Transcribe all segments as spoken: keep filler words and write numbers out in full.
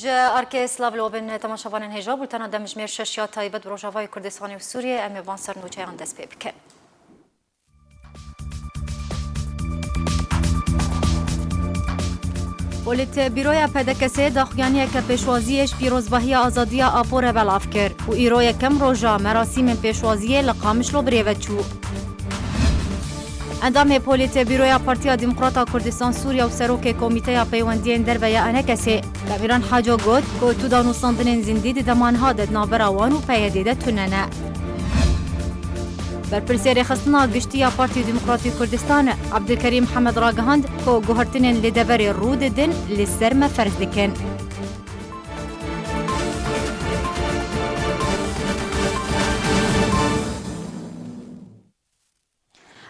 Ji arkê silav li we bin temaşevanên hêja, bultena demjimêr şeş ya taybet bi Rojavayê Kurdistanê û Sûriyê, em ê van ser nûçeyan dest pê bikin. Polîtbîroya P D K S'ê daxuyaniyeke pêşwaziyê ji pîrozbahiya azadiya Apo re belav kir û îro yekem roja merasîmên pêşwaziyê li Qamişlo bi rê ve çû. Endamê Polîtbîroya Partiya Demokrata Kurdistan Sûriye û Serokê Komîteya Peywendiyên Derve ya E N K S'ê, Demîran Haco got ku tu danûstandinên zindî di dema niha de di navbera wan û P Y D'ê de tune ne. Berpirsê Rêxistina Giştî ya Partiya Demokratîk Kurdistanê Ebdulkerîm Hemed ragihand ku guhertinên li deverê rû didin li ser me ferz dikin.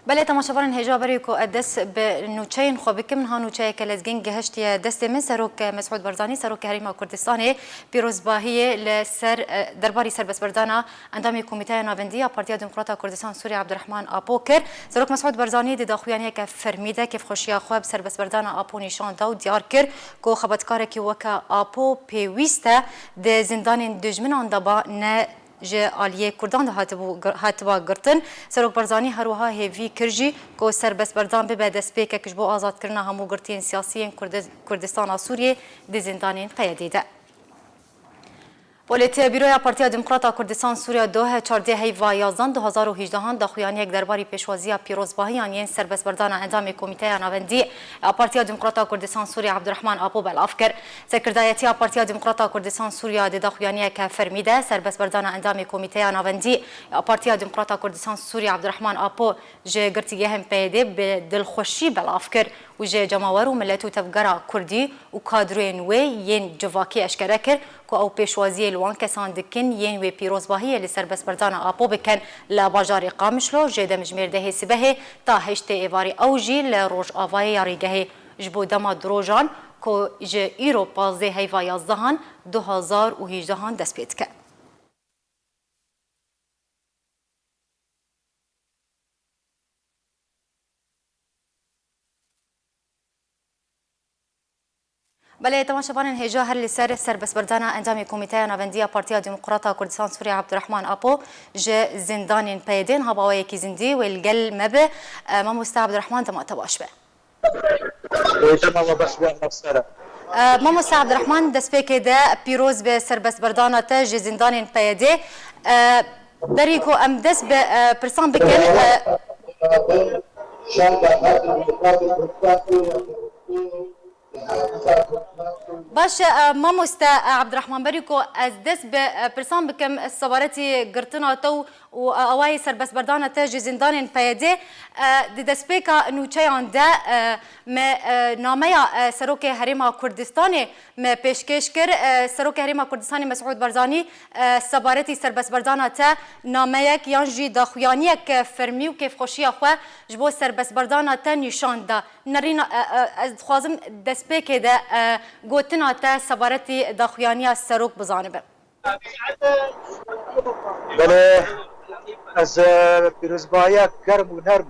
Belê, temaşevanên hêja, berê ku ez dest bi nûçeyên xwe bikim, niha nûçeyeke lezgîn gihiştiye destê min. Serok Mesûd Barzanî, Serokê Herêma Kurdistanê, pîrozbahiyê li ser, e, derbarî serbestberdana Endamê Komîteya Navendî ya Partiya Demokrata Kurdistan Sûriye Abdurrahman Apo kir. Serok Mesûd Barzanî di daxuyaniyeke fermî de kêfxweşiya xwe bi serbestberdana Apo nîşan da û diyar kir ku xebatkarekî weke Apo pêwîst e di zindanên dijminan de ba, ne ji aliyê Kurdan de hatibû, hatiba girtin. Serok Barzanî her wiha hêvî kir jî ku serbestberdan bibe destpêkek ji bo azadkirina hemû girtiyên siyasî yên Kurdi-, Kurdistana Sûriyê di zindanên P Y D'ê de. Polîtbîroya Partiya Demokrata Kurdistan Sûriye doh, çardê heyva yazdan du hazar û hejdehan daxuyaniyek derbarî pêşwaziya pîrozbahiyan yên serbestberdana endamê Komîteya Navendî ya Partiya Demokrata Kurdistan Sûriye Abdurrahman Apo belav kir. Serkirdayetiya Partiya Demokrata Kurdistan Sûriye di daxuyaniyeke fermî de serbestberdana endamê Komîteya Navendî ya Partiya Demokrata Kurdistan Sûriye Abdurrahman Apo ji girtîgehên P Y D'ê bi dilxweşî belav kir û ji cemawer û milet û tevgera kurdî û kadroyên wê yên civakî eşkere kir ku ew pêşwaziyê li wan kesan dikin yên wê pîrozbahiyê li serbestberdana Apo bikin li bajarê Qamişlo ji demjimêr dehê sibehê ta heştê êvarê, ew jî li rojavayê ya rêgehê, ji bo dema du rojan ku ji îro pazdeh heyva yazdehan du hazar û hejdehan dest pê dike. Belê, temaşevanên hêja, her li ser serbestberdana endamê Komîteya Navendî ya Partiya Demokrata Kurdistan Sûriye Abdurrahman Apo ji zindanên P Y D'ê niha bi awayekî zindî wê li gel me be. E, mamoste Abdurrahman, dema te baş be. Ê, dema we baş be, Alex Sara. E, mamoste Abdurrahman, destpêkê de pîroz be serbestberdana te ji zindanên P Y D'ê. E, berî ku em dest bi, e, pirsan bikin, e, Baş e, e, mamoste, e, Abdurrahman, berî ku ez dest bi, e, pirsan bikim, sebaretî girtina te û, û, e, awayê serbestberdana te ji zindanên P Y D'ê, e, di destpêka nûçeyan de, e, me, e, nameya, e, Serokê Herêma Kurdistanê me pêşkêş kir. E, Serokê Herêma Kurdistanê Mesûd Barzanî, e, sebaretî serbestberdana te nameyek yan jî daxuyaniyek fermî û kêfxweşiya xwe ji bo serbestberdana te nîşan da. Nerîna, e, e, ez dixwazim destpêkê de, e, gotina te sebaretî daxuyaniya serok bizanibim. Belê, ez, e, pîrozbahiya germ û nerm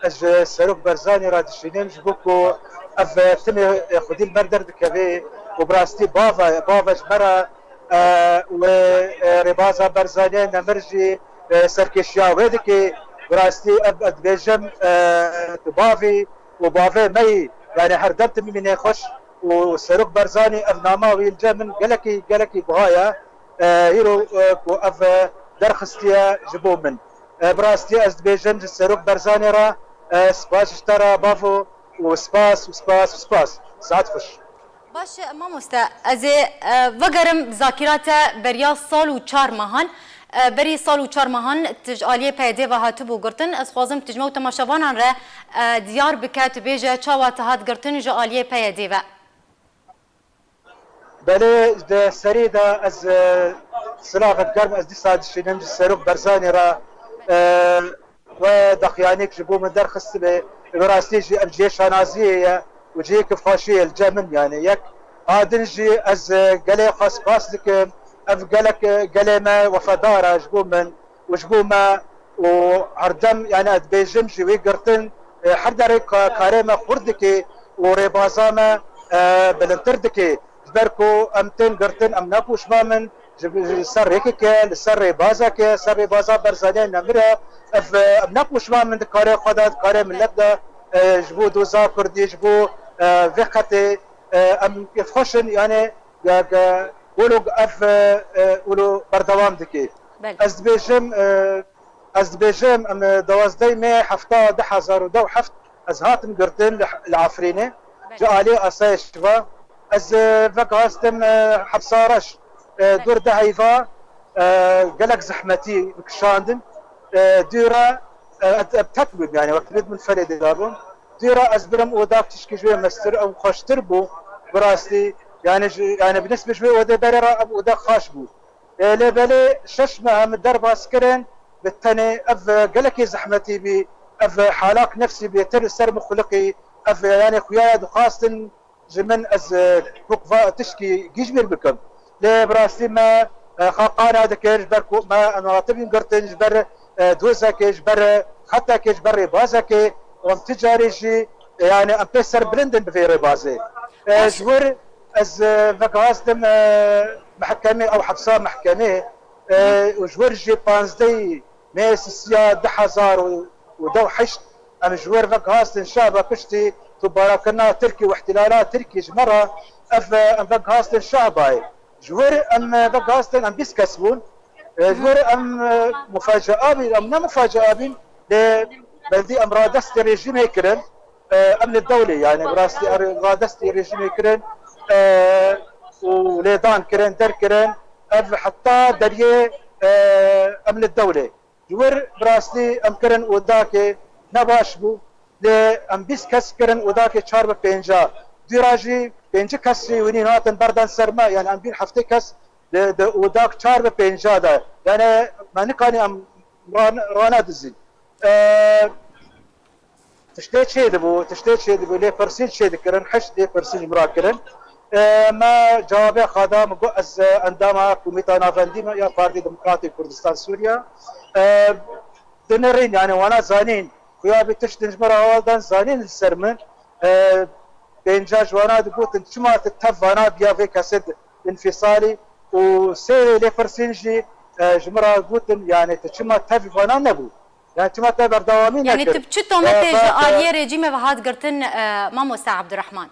ez ji Serok Barzanî re dişînim, ji bo ku ev, e, timê, e, xwedî li ber derdikeve û bi rastî bava ye, bava ji me re, e, wê, e, rêbaza Barzanî nemir jî, e, serkêşiya wê dike. Bi rastî ev, ez dibêjim, e, tu bavî û bavê me yî, yani her dem tu bimînî nexweş û Serok Barzanî ev nama wî li cem min gelekî, gelekî buha ye. E, îro, e, ku ev, e, derxistiye ji bo min. E, bi rastî ez dibêjim ji Serok Barzanî re, e, spas ji te re bavo û spas û spas û spas. Saet xweş. Baş e, mamoste, ez ê, e, vegerim zakira te beriya sal û çar mehan. E, berî sal û çar mehan tu ji aliyê P Y D'ê ve hatibû girtin. Ez xwazim tu ji me û temaşevanan re, e, diyar bike, tu bêje çawa tu hat girtin ji aliyê P Y D'ê ve. Belê, di serî de ez, e, silavek germ ez dîsa dişînim ji Serok Barzanî re, e, we daxuyaniyek ji bo min derxistibe. Bi rastî jî ev cihê şanaziyê ye û cihê kifxweşiyê li cem min, yani yek. A din jî ez, e, gelê xwe spas dikim. Ev gelek, e, gelê me wefadar e ji bo min û ji bo me û herdem, yani ez dibêjim ji wê girtin, e, her derê ka-, karê me xurt dike û rêbaza me, e, bilindtir dike. Ji ber ku em tên girtin, em ne pişman in, ji, ji ser rêkeke, li ser rêbazeke, ser rêbaza Barzaniyê nemire, ev, em ne pişman in di karê xwe de, di karê milet de, e, ji bo doza Kurdî, ji bo, e, vê qetê, e, em kêfxweş in, yani, ya, ya, wilo ev, e, e, wilo berdewam dike. Belê. Ez dibêjim, e, ez dibêjim, em, e, duwazdeh mê hefta du hezar û deh û heft ez hatim girtin li, li Efrînê. Belê. Ji aliyê asayişê ve. Ez, e, vek hastim, e, hepsa reş. E, Belê. Dûr de heyva, e, gelek zehmetî kişandin. E, dûra, e, et-, et-, tek bûm, yani, wekî min ferê de dabûm. Dûra ez birim odak tişkî ji wê mestir ew xweştir bû. Bi rastî, yani, ji, yani, bi nisbê ji wê odê berê re ev oda xaş bû. E, lê belê şeş meh em derbas kirin, bi tenê ev, e, gelekî zehmetî bî, ev, e, halak nefsî bêtir li ser min xuliqî, ev, e, yani, xuya ya dixwastin ji min ez, e, kok va tişkî gîj bîr bikim. Lê bi rastî me, e, xaqana dikir, ji ber ku me em hatibîn girtin, ji ber, e, dozekê, ji ber, e, xetekê, ji ber rêbazekê, û em ti carî jî, e, yani, em pê serbilind in bi vê rêbazê. E, Baş. Ji wir ez, e, vegihastim, e, mehkemê ew hepsa mehkemê, e, û ji wir jî panzdehê mê sisiya du hezar û deh û heşt em ji wir vegihastin şaba piştî topbarakirina Tirkî û îhtilala Tirkî ji me re ev, e, em vegihastin şabayê. Ji wir em, e, vegihastin em bîst kes bûn. E, ji wir em, e, mufacia bîn, em ne mufacia bîn, lê bendî em radestê rejîmê kirin. E, em li dewlê, yani, bi rastî er-, radestê rejîmê kirin, e, û lêdan kirin, derkirin. Ev heta deriyê, e, em li dewlê. Ji wir bi rastî em kirin odakê ne baş bû. Lê em bîst kes kirin odakê çar bi pênca. Dûra jî pêncî kes jî winî hatin berdan ser me. Yani em bîn heftê kes di, di odak çar bi pênca de. Yani me nikanî em ran-, rane dizîn. E, Tiştê çêdibû, tiştê çêdibû, lêpirsîn çêdikirin, heşt lêpirsîn ji min re kirin. E, me cewabê xwe da, min got, ez, e, endama Komîta Navendî me ya Partî Demokratî Kurdistan Sûriye. E, dinirîn, yani wana zanîn, xuya bî tiştin ji min re heval dan zanîn li ser min. E, pênca ji wana digotin, çima tu tev vana biya vê kesê di-, înfîsalî û sê lêpirsîn jî, e, ji min re gotin, yani tu çima tev vana nebû? Yani çima te berdewamî Yani nekir? Tu bi çi tometê Ya, ji ba-, aliyê rejîmê ve hat girtin, e, mamoste Abdurrahman?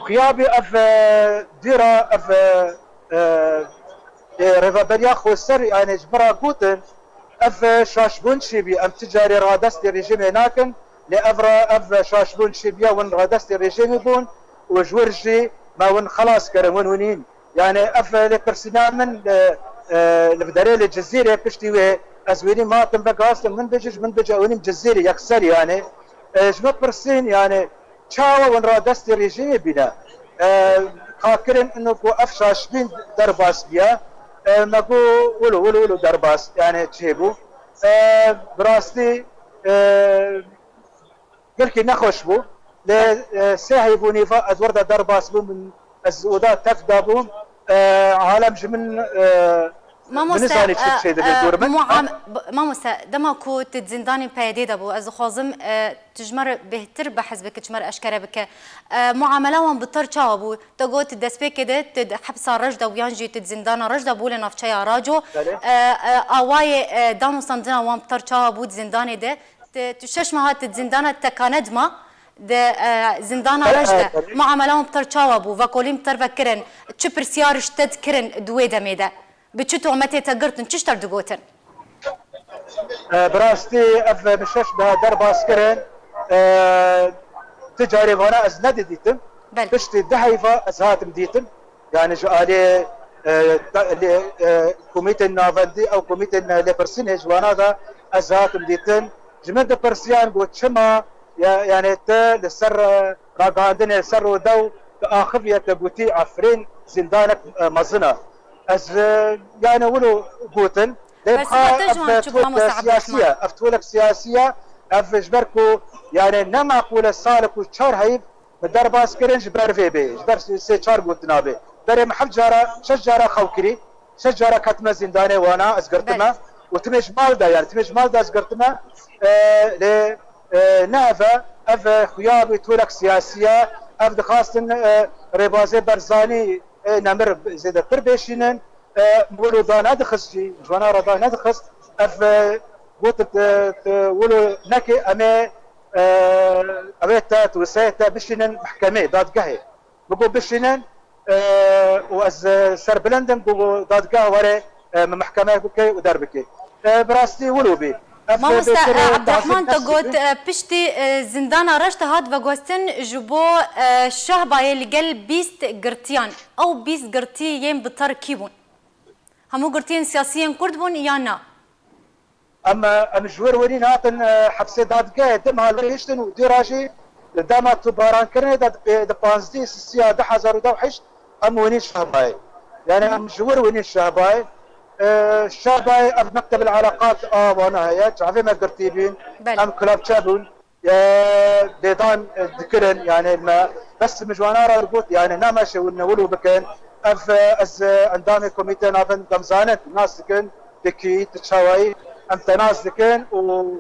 Xiyabî ev, e, dîra ev, e, e, e, rêveberiya xweser, yani ji min re gotin, ev, e, şaşbûn çêbî, em ti carê radestê rejîmê nakin, lê ev ra, ev, e, şaşbûn çêbiya win radestê rejîmê bûn û ji wir jî me win xelas kirin, win winîn. Yani ev lêpirsîna min, e, e, li derê li Cizîrê piştî wê ez wênî matim vegihastim min bêje ji min bêje ewênîm Cizîrê yekser yani. E, ji min pirsîn yani çawa win radestê rejîmê bîne? E, ka kirin ino ku ev şaşbîn derbas biye. E, me got wilo, wilo, wilo derbas yani çêbû. E, bi rastî, e, Gelkî nexweş bû. Lê, e, sê heyv û nîva ez wir de derbas bûm, ez oda tev dabûm. E, alem ji min, e, Mamoste, min nizanî çi e, çêdibe e, dor min. muam-, b-, mamoste, dema ku tu di zindanê P Y D'ê de bû, ez dixwazim, e, tu ji me re bêhtir behs bike, ji me re eşkere bike. E, muamela wan bi te re çawa bû? Te got destpêkê de tu di hepsa Roj de bû yan jî tu di zindana Roj de bû li navçeya Raco. Belê. E, e, awayê, e, danûstandina wan bi te re çawa bû di zindanê de? Ti, tu şeş meha di zindana Tekane dima, di, e, zindana Roj de. E, e, tabii. Muamela wan bi te re çawa bû? Vekolîn bi te re ve kirin? Çi pirsiyar ji te dikirin di wê demê de? Bi çi tometê te girtin? Çi ji te re digotin? E, bi rastî ev min şeş meha derbas kirin. E, ti carê vana ez nedidîtim. Belê. Piştî du heyva ez hatim dîtin. Yani ji alî, e, da-, lê, e, komîtên navendî ew komîtên lêpirsînê ji wana de ez hatim dîtin. Ji min dipirsiyan got, çima, ya-, yani te li ser, e, ragihandinê, li ser rûdew tu axiviye, te gotî Efrîn zîndanek, e, mezin e. Ez, e, yani wilo gotin. Lê Felsefe te ji wan çi got, mamoste Abdurrahman? Siyasî ye, ev tolek siyasî ye, ev ji ber ku yani ne maqûl e salek û çar heyv Min derbas kirin ji ber vê bê, ji ber sê çar gotina bê. Berê min heft cara, şeş cara xew kirî, şeş cara ketime zîndanê wana ez girtime. Belê. Û timê ji mal de, yani timê ji mal de ez girtime, e, lê, e, ne ev e, ev, e, xuya wê tolek siyasî ye, Ev dixwastin, e, rêbazê Barzanî, e, nemir zêdetir bêşînin. E, wilo danedixist jî, ji wana re danedixist. Ev, e, got, e, e, wilo neke em ê, e, ev ê te, tu wisa te bişînin mehkemê, dadgehê. Bigo bişînin, e, û ez, e, serbilind im ku dadgeh were, e, min mehkeme bike û derbike. E, bi rastî wilo bî. Ev Mamoste, bêtir, e, Abdurrahman, te tazî got, dest e, piştî, e, zindana reş te hat veguhestin ji bo, e, Şehbayê li gel bîst girtiyan. Ew bîst girtî yên bi ter kî bûn? Hemû girtiyên siyasî yên Kurd bûn ya na? Em, em ji wir winîn hatin, e, hepsê dadgehê, di mehal rihiştin û dûra jî di dema tu barankirinê de di pê-, di panzdî sisiya du hezar û deh û heşt em winîn Şehbayê. Yani em ji wir winîn Şehbayê. E, Şehbayê ev mektebel alaqat a wana heye, çavê me girtî bîn, Belê. Em kulapçe bûn, e, bêdan, e, dikirin, yani me bes min ji wana re got, yani nameşe win ne wilo bikin. Ev, e, ez, e, endamê komîtê navin demzanin, nas dikin, Pekî, tu çawayî? Em te nas dikin û,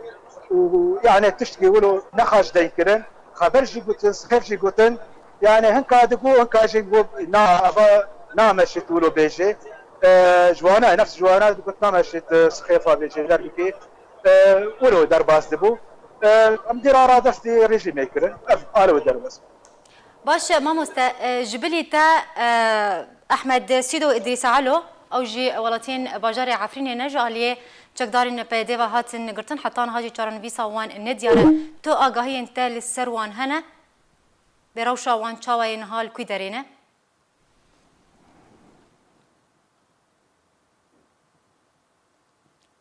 û, yani tiştkî wilo nexaş deyn kirin. Xeber jî gotin, sixêf jî gotin. Yani hinka digo, hinka jî got, na, ava nameşit wilo bêje. E, ji wana, nefs ji wana digot nameşit, e, sixêfa bêje, derbikî. E, wilo derbas dibû. E, em dîra radestî rejîmê kirin. Ev, alo derbas. Baş e, mamoste, e, ji bilî te, e, Ehmed Sîdo Îdrîs Elo, ew jî welatiyên bajarê Efrînê ne, ji aliyê çekdarên P Y D ve hatin girtin, heta niha jî çarenivîsa wan nediyar e. Tu agahiyên te li ser wan hene? Bê rewşa wan çawa ye niha, li kû derê ne?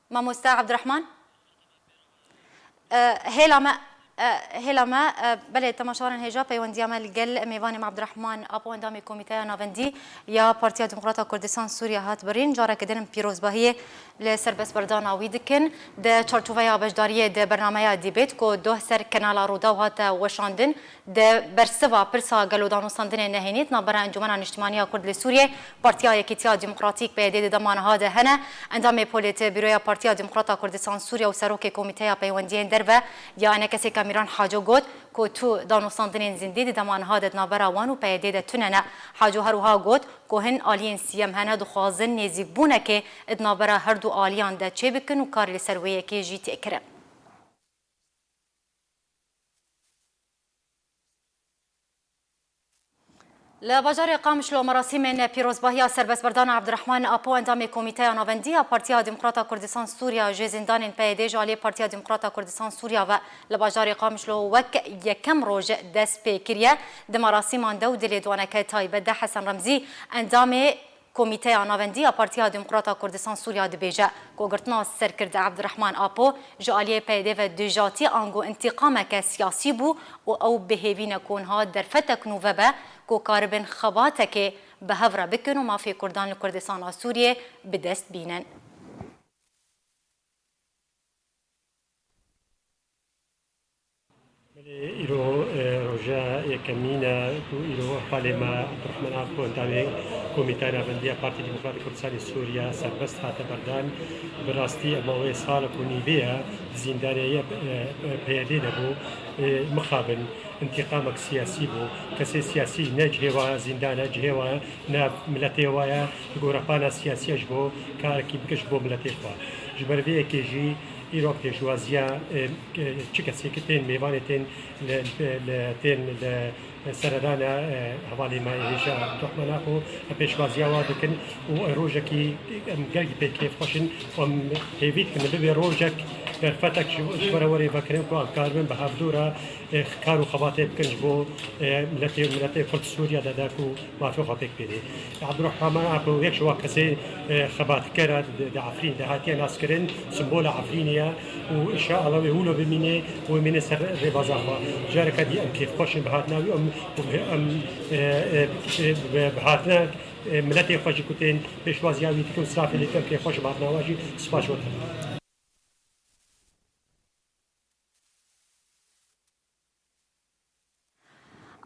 Mamoste Abdurrahman? E, hêla me, e, hêla me, e, belê, temaşevanên hêja, peywendiya me li gel mêvanê me Abdurrahman Apo, endamê Komîteya Navendî ya Partiya Demokrata Kurdistan Sûriye hat birîn. Careke din em pîrozbahiyê li serbestberdana wî dikin. Di çarçoveya beşdariyê di bernameya dîbêt ku doh ser Kanala Rûdaw hate weşandin, di bersiva pirsa gelo danûstandinê nehênî di navbera Encûmena Niştimanî ya Kurd li Sûriyê, Partiya Yekîtiya Demokratîk, P Y D, di dema niha de hene. Endamê Polîtbîroya Partiya Demokrata Kurdistan Sûriye û Serokê Komîteya Peywendiyên Derve ya ENKSê Kamîran Haco got ku tu danûstandinên zindî di dema niha de di navbera wan û P Y D de tune ne. Haco her wiha got ku hin aliyên siyem hene, dixwazin nêzîkbûnekê di navbera her du aliyan de çêbikin û karê li ser wê yekê jî tê kirin. Li bajarê Qamişlo merasîmên pîrozbahiya serbestberdana Abdurrahman Apo, endamê Komîteya Navendî ya Partiya Demokrata Kurdistan Sûriya, ji zîndanên P Y D ji aliyê Partiya Demokrata Kurdistan Sûriya ve li bajarê Qamişlo wek yekem roj dest pê kiriye. Di merasîman de û di lêdwaneke taybet de Hesen Remzî, endamê Komîteya Navendî ya Partiya Demokrata Kurdistan Sûriya dibêje ku girtina serkirdê Abdurrahman Apo ji aliyê P Y D ve dijatî ango întîqameke siyasî bû û ew bi hêvî ne ku niha derfetek nû vebe ku karibin xebatekê bi hev re bikin û mafê Kurdan li Kurdistana Sûriyê bi dest bînin. Belê, îro, e, roja yekemîn e ku îro hevalê me Abdurrahman Apo, endamê Komîteya Navendî ya Partî Demokratîk Kurdistanê Sûriye serbest hate berdan. Bi rastî ema wê salek û nîvê ye di zîndanê ye, e, P Y D de bû. E, mixabin, întîqamek siyasî bû. Kesê siyasî ne cihê wa ye zîndan e, cihê wa ye, ne miletê wa ye, li gorepana siyasî ye ji bo karekî bike ji bo miletê xwe. Ji ber vê yekê jî Îro pêşwaziya, e, e, çi kesê ki tên mêvanê tên li, li, tên li sererana, e, hevalê me hêja Abdurrahman Apo, em pêşwaziya wa dikin û rojekî em gelkî pê kêfxweş in û em hêvî dikin bibê rojek derfetek ji, ji we re werê vekirin ku em karibin bi hevdû re, e, kar û xebatê bikin ji bo, e, miletê, miletê Kurd Sûriye de, de ku mafê xwe pêk bênê. Abdurrahman Apo yek ji wan kesê, e, xebatker e, di, di Efrîn de hatiye naskirin, simbola Efrînê ye û înşaellah wê wilo bimîne û wê mîne ser rêbaza xwe. Careke dî em kêfxweş in bi hatina wî, em, em, e, e, e, bi, bi hatina, e, miletê xwe jî ku tên pêşwaziya wî dikin û strafê lê dikin, em kêfxweş in bi hatina wan jî. Spas ji we.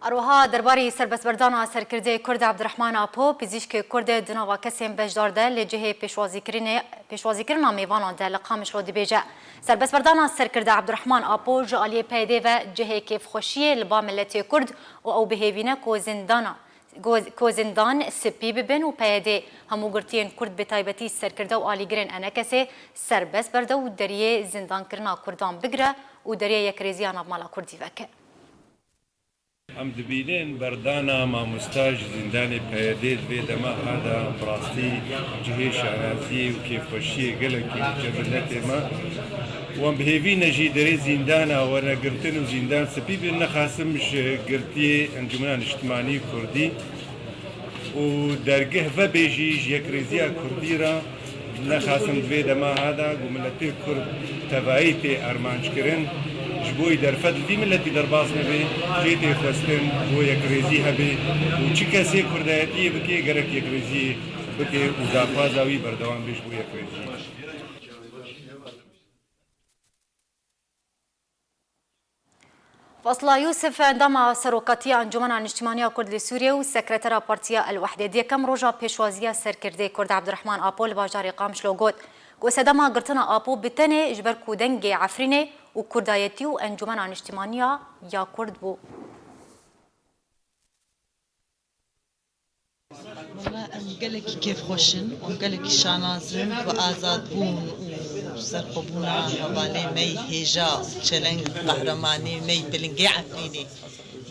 Her wiha derbarî serbestberdana serkirdeyê Kurd Abdurrahman Apo, pizîşkê Kurd di nava kesên beşdar de li cihê pêşwazîkirinê, pêşwazîkirina mêvanan de li Qamişlo dibêje. Serbestberdana serkirde Abdurrahman Apo ji aliyê P Y D'ê ve cihê kêfxweşiyê li ba miletê Kurd û ew bi hêvî ne ku zindana, ku, ku zindan spî bibin û P Y D'ê hemû girtiyên Kurd, bi taybetî serkirde û alîgirên ENKSê serbest berde û deriyê zindankirina Kurdan bigire û deriyê yekrêziya navmala Kurdî veke. Em dibînin berdana mamosta ji zîndanê P Y D'ê di vê dema ha de bi rastî cihê şanaziyê û kêfxweşiyê gelekî dike miletê me. Wan bi hêvî ne jî derê zîndana werne girtin û zîndan spî bin, nexasim ji girtiyê Encûmena Niştimanî Kurdî û dergeh vebêjî ji yekrêziya Kurdî re. Nexasim di vê dema ha de ku miletê Kurd tevayî tê armanc kirin, ji bo wî derfet li vî miletî derbas nebe, jê tê xwestin ku yekrêzî hebe û çi kesê kurdayetiyê bike, gerek yekrêziyê bike û daxwaza wî berdewam be ji bo yekrêziyê. Fasla Yûsif, endama Serokatiya Encûmena Niştimanî ya Kurd li Sûriyê û sekretera Partiya El Wehdê, di yekem roja pêşwaziya serkirdê Kurd Abdurrahman Apo li bajarê Qamişlo got ku sedema girtina Apo bi tenê ji ber ku dengê Efrînê û kurdayetî û Encûmena Niştimanî ya Kurd bû. Wela em gelekî kêfxweş in û em gelekî şanaz in bi azadbûn û serxwebûna hevalê me yê hêja û çeleng, qehremanê me yê pilingê Efrînê.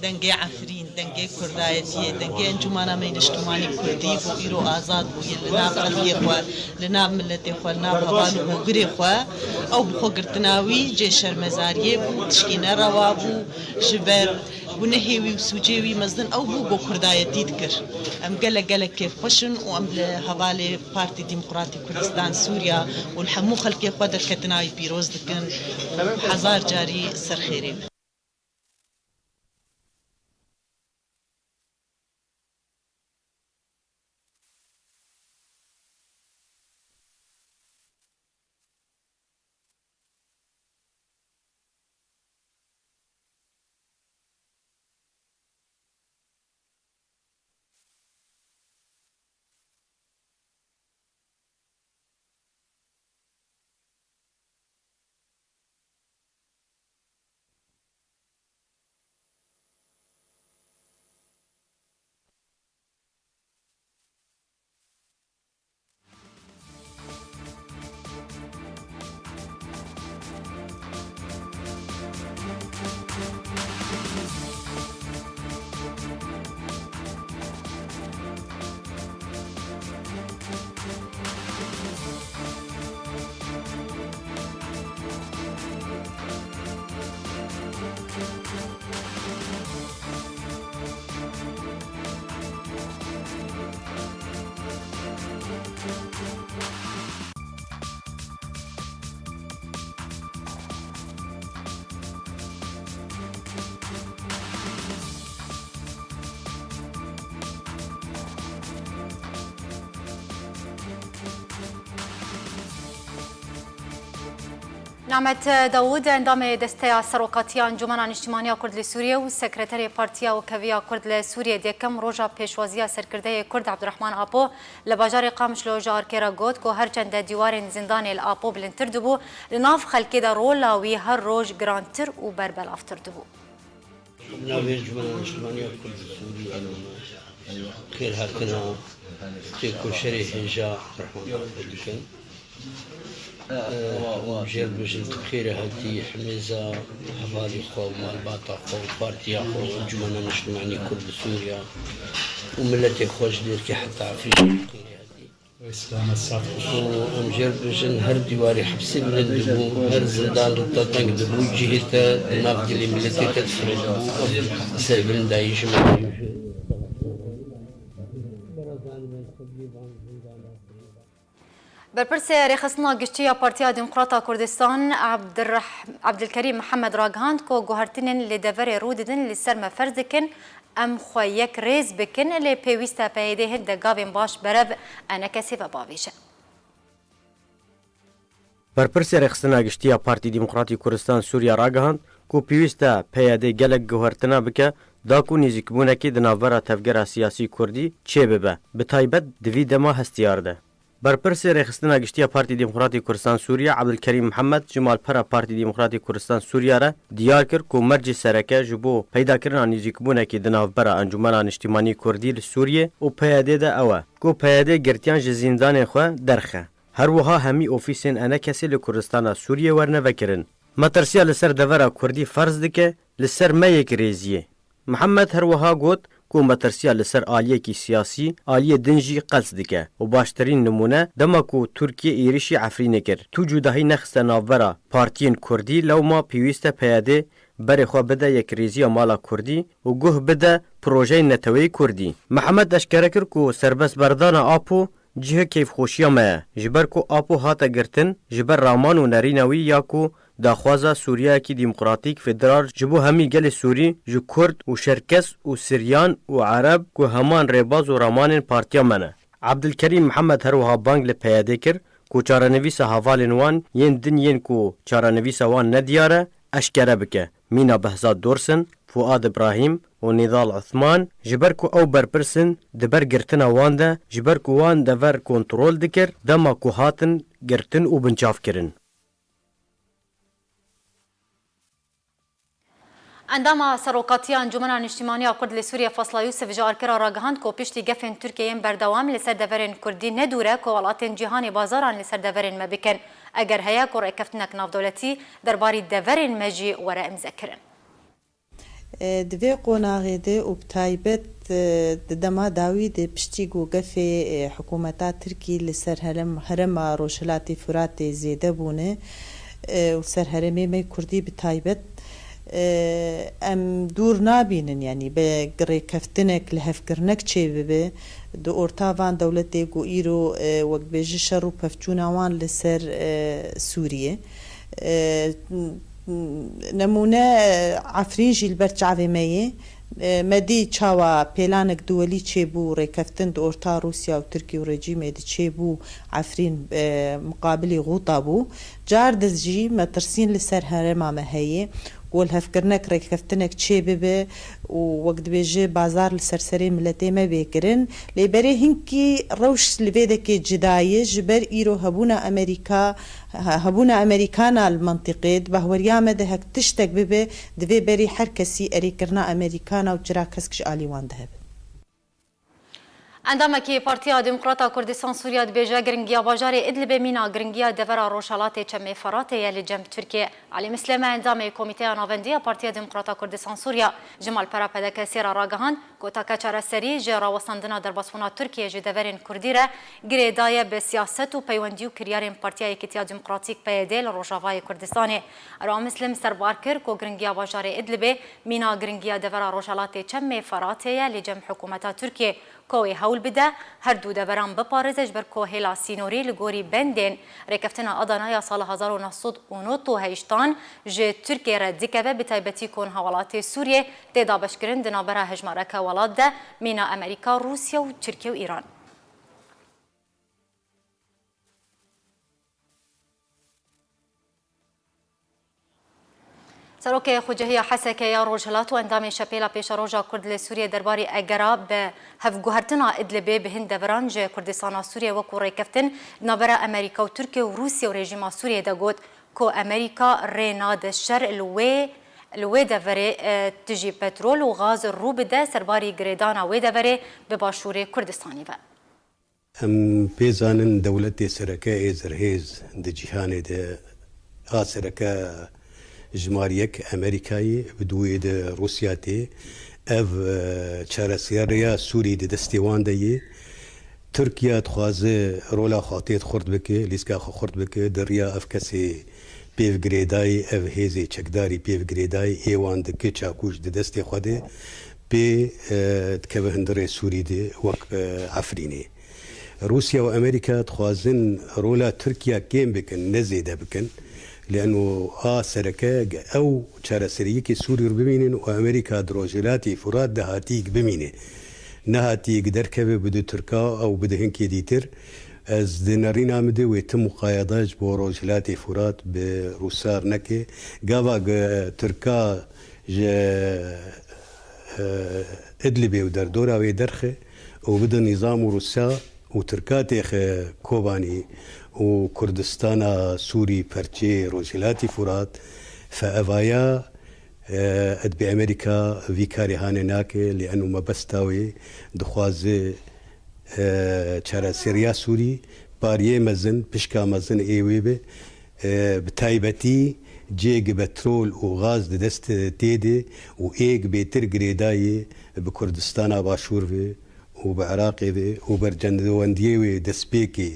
Dengê Efrîn, dengê kurdayetiyê, dengê Encûmana me yê Niştimanî Kurdî bû îro azad bûye li nav xelkê xwe, li nav miletê xwe, li nav heval û hogirê xwe. Ew bi xwe girtina wî cê şermezariyê bû, tişkî nerewa bû, ji ber gunehê wî û sûcê wî mezin ew bû ku kurdayetî dikir. Em gelek gelek kêfxweş in û em li hevalê Partî Demokratî Kurdistan Sûriya û li hemû xelkê xwe derketina wî pîroz dikin. Hezar carî ser xêrê. Namet Dawûd, endamê Desteya Serokatiya Encûmena Niştimanî ya Kurd li Sûriyê û sekreterê Partiya Wekheviya Kurd li Sûriyê, di yekem roja pêşwaziya serkirdeyê Kurd Abdurrahman Apo li bajarê Qamişlo ji arkê re got ku her çend de dîwarên zîndanê li Apo bilindtir dibû, li nav xelkê de rola wî her roj girantir û berbelavtir dibû. Navê Encûmena Niştimanî ya Kurd li Sûriyê xêrhatina têkoşerê hêja Abdurrahman Apo dikin. Em jê re dibêjin tu bi xêrê hatî, hemêza hevalê xwe û malbata xwe û partiya xwe û Encûmena Niştimanî Kurd li Sûriya û miletê xwe ji Dêrkê heta Efrînê bi xêrê hatî. Û em jê re dibêjin her dîwarê hepsê bilind dibû, her zindan li te teng dibû, cihê te di nav dilê miletê te difirindibû, ev serbilindayî ji me re. Berpirsê Rêxistina Giştî ya Partiya Demokrata Kurdistan Abdirrah-, Abdilkerîm Mihemed ragihand ku guhertinên li deverê rû didin li ser me ferz dikin em xwe yek rêz bikin, lê pêwîst e P Y D hinde gavên baş berev ENKSê ve bavêje. Berpirsê Rêxistina Giştî ya Partî Demokratî Kurdistan Sûriya ragihand ku pêwîst e P Y D gelek guhertina bike, da ku nêzîkbûnekî di navbera tevgera siyasî kurdî çêbibe, bi taybet di vî dema hestiyar de. Berpirsê Rêxistina Giştî ya Partî Demokratî Kurdistan Sûriye Ebdulkerîm Mihemed ji malpera Partî Demokratî Kurdistan Sûriye re diyar kir ku mercê sereke ji bo peydakirina nêzîkbûnekî di navbera Encûmena Niştîmanî Kurdî li Sûriyê û P Y D de ew e ku P Y D girtiyan ji zîndanên xwe derxe. Her wiha hemî ofîsên ENKSê li Kurdistana Sûriyê werne vekirin. Metirsiya li ser devera kurdî ferz dike li ser me yekrêziyê. Mihemed her wiha got ku metirsiya li ser aliyekî siyasî, aliyê din jî qels dike û baştirîn nimûne dema ku Tirkiye êrişî Efrînê kir. Tu cudahî nexiste navbera partiyên kurdî, lewma pêwîst e P Y D berê xwe bide yekrêziya mala kurdî û guh bide projeyên neteweyî kurdî. Mihemed eşkere kir ku serbestberdana Apo cihê keyfxweşiya me ye, ji ber ku Apo hate girtin ji ber raman û nerîna wî ya ku daxwaza Sûriyeyekî demokratîk, federal ji bo hemî gelê Sûrî, ji Kurd û Şerkes û Siryan û Ereb ku heman rêbaz û ramanên partiya me ne. Ebdilkerîm Mihemed her wiha bang li P Y D kir ku çarenivîsa hevalên wan yên din yên ku çarenivîsa wan nediyar e, eşkere bike. Mîna Behzad Dorsin, Fuad Ibrahîm û Nîdal Uthman, ji ber ku ew berpirs in, di ber girtina wan de, ji ber ku wan dever kontrol dikir, dema ku hatin girtin û binçav kirin. Endama Serokatiya Encûmena Niştîmanî ya Kurd li Sûriyê Fasla Yûsif ji Arkera ragihand ku piştî gefên Tirkiyê yên berdewam li ser deverên Kurdî ne dûr e ku welatên cîhanê bazaran li ser deverên me bikin. Eger heye ku rêkeftinek navdewletî derbarî deverên me jî were îmzekirin. E, di vê qonaxê de û bi taybet, e, di dema dawî de piştî ku gefê, e, hikûmeta Tirkî li ser herem-, herêma Rojhilatê Furatê zêde bûne, e, û ser herêmê me Kurdî bi taybet, e, em dûr nabînin, yanî bi rêkeftinek, lihevkirinek çêbibe di orta van dewletê ku îro, e, wek dibêje şer û pevçûna wan li ser, e, Sûriyê. E, Nemûne, Efrîn jî li ber çavê me ye. Me dî çawa pêlanek duwelî çêbû, rêkeftin di orta Rûsya û Tirkî û rejîmê de çêbû, Efrîn, e, muqabilî Xûta bû. Car di jî metirsîn li ser herêma me heye. Ku lihevkirinek, rêkeftinek çêbibe û wek dibêje bazar li ser serê miletê me bê kirin. Lê berê hinkî rewş li vê dekê cida ye, ji ber îro hebûna Amerîka, he-, hebûna Amerîkana li mentiqê, di bahweriya me de hek tiştek bibe, divê berî her kesî erêkirina Amerîkana û çira kesk ji alî wan de hebe. Endamekî Partiya Demokrata Kurdistan Sûriye dibêje, giringiya bajarê Idlibê mîna giringiya devera rojhelatê Çemê Feratê ye li cem Tirkiyê. Elî Misleme, endamê Komîteya Navendî ya Partiya Demokrata Kurdistan Sûriye, ji malpera P D K S re ragihand, Goteke çareserî ji rawestandina derbasbûna Tirkiyê ji deverên Kurdî re girêdaye bi siyaset û peywendî û kiryarên Partiya Yekîtiya Demokratîk P Y D li Rojavayê Kurdistanê. Ero Muslim serbar kir ku giringiya bajarê Idlibê mîna giringiya devera rojhelatê Çemê Feratê ye li cem hikûmeta Tirkiyê ku wê hewl bide her du deveran biparêze ji ber ku hêla sînorî li gorî bendên Rêkeftina Adana ya sala hezar û neh sed û nod û heştan ji Tirkiyê re dikeve, bi taybetî ku niha welatê Sûriyê tê dabeşkirin di navbera hejmareke welat de mîna Amerîka, Rûsya û Tirkiye û Îran. Serokê Xucehiya Hesekê ya Rojhilat û endamê Şepêla Pêşeroja Kurd li Sûriyê derbarî egera bi hevguhertina Idlibê bi hin deveran ji Kurdistana Sûriyê wekû rêkeftin di navbera Amerîka û Tirkiye û Rûsya û rejîma Sûriyê de got ku Amerîka rê nade şer li wê, li wê deverê, e, tijî petrol û gaz rû bide serbarî girêdana wê deverê bi başûrê Kurdistanê ve. Em pê zanin dewletê sereke ê zirhêz di cîhanê de a sereke jimar yek Amerîkayê, bi duyê de Rûsya tê. Ev, e, çareseriya Sûrî di destê wan de yê. Tirkiye dixwaze rola xwe tê xurt bike, lîska xwe xurt bike, di riya ev kesê pêv girêdayî, ev hêzê çekdarî pêv girêdayî ê wan dike çakûş di destê xwe de pê, e, dikeve hundirê Sûrî de wek, e, Efrînê. Rûsya û Amerîka dixwazin rola Tirkiye kêm bikin, ne zêde bikin. Leno a sereke ge ew çareseriyekê Sûrî re bimînin û Amerîka di Rojhilatê Furat de hatiyek bimîne. Ne hatiyek derkeve bide Tirka ew bide hinkê dîtir. Ez di nerîna min de wê ti muqayada ji bo Rojhilatê Furat bi Rûsa neke. Gava ge Tirka ji, e, Idlibê û derdora wê derxe û bide nîzam û Rûsa û Tirka têxe Kobanî û Kurdistana Sûrî perçeyê Rojhilatî Furat, fe evaya, e, edbê Amerîka vî karê hane nake, lê eno mebesta wê dixwaze, e, çareseriya Sûrî pariyê mezin, pişka mezin ê wê be, e, bi taybetî cêg betrol û gaz di dest tê de û êg bêtir girêdayê bi Kurdistana Başûr ve û bi Iraqê ve û bercendewendiyê wê destpêkê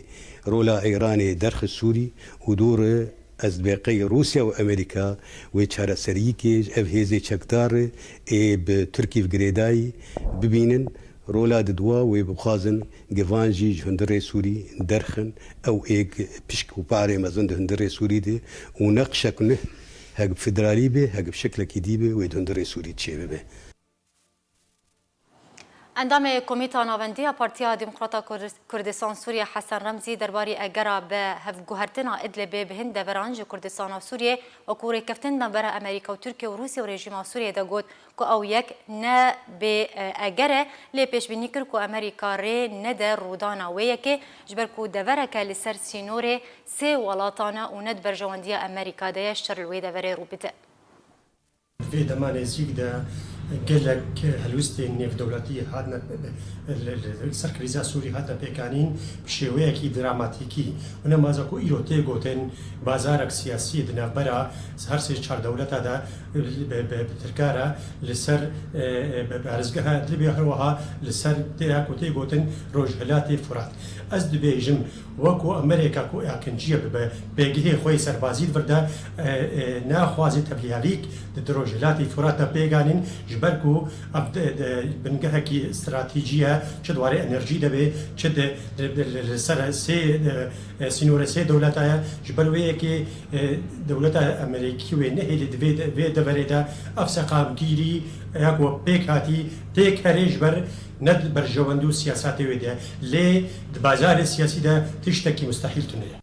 rola Îranê derxe Sûrî û dûre ez dibê qey Rûsya û Amerîka wê çareseriyîkê ji ev hêzê çekdar ê bi Tirkî ve girêdayî bibînin, rola diduwa wê bixwazin givan jî ji hundirê Sûrî derxin, ew êk pişk û parê mezin di hundirê Sûrî de û neqşek nuh hek bi federalî be, hek bi şeklekî dî be wê di hundirê Sûrî çêbibe. Endamê Komîta Navendî ya Partiya Demokrata Kurd-, Kurdistan Sûriye Hesen Remzî derbarî egera bi hevguhertina Idlibê bi hin deveran ji Kurdistana Sûriye wekû rêkeftin navbera Amerîka û Tirkiye û Rûsya û rejîma Sûriye de got ku ew yek ne bê, e, eger e, lê pêşbînî kir ku Amerîka rê nede rûdana wê yekê, ji ber ku devereke li ser sînorê sê welatan e û ne di berjewendiya Amerîka de ye şer li wê deverê rû bide. Di vê dema nêzîk de gelek helwestên nêvdewletî hatine, li, li, li ser krîza Sûrî hatine pêkanîn bi şêweyekî dramatîkî. Û nemaze ku îro tê gotin, bazarek siyasî di navbera her sê çar dewleta de bi, bi, bi tirka re li ser, e, e, bi, bi parêzgeha Idlibê, her wiha li ser tê ya ku tê gotin Rojhilatê Furat. Ez dibêjim, wekû Amerîka ku yakinciye bibe pêgihê xwe yê serbazî di vir de, e, e, naxwaze tevlîhevîk di, di Rojhilatê Furat de pêk anîn, ji ber ku ev di, di bingehekî stratejî ye, çi di warê enerjî de be, çi di, di, di, li, li ser sê, e, e, sînorê sê dewleta ye. Ji ber wê yekê, e, dewleta Amerîkî wê nehêlê di vê de, vê deverê de ev seqamgîrî ya ku pêk hatî têk here ji ber ne di berjewendî û siyasatê wê de, lê di bazarê siyasî de tiştekî mustehîl tune ye.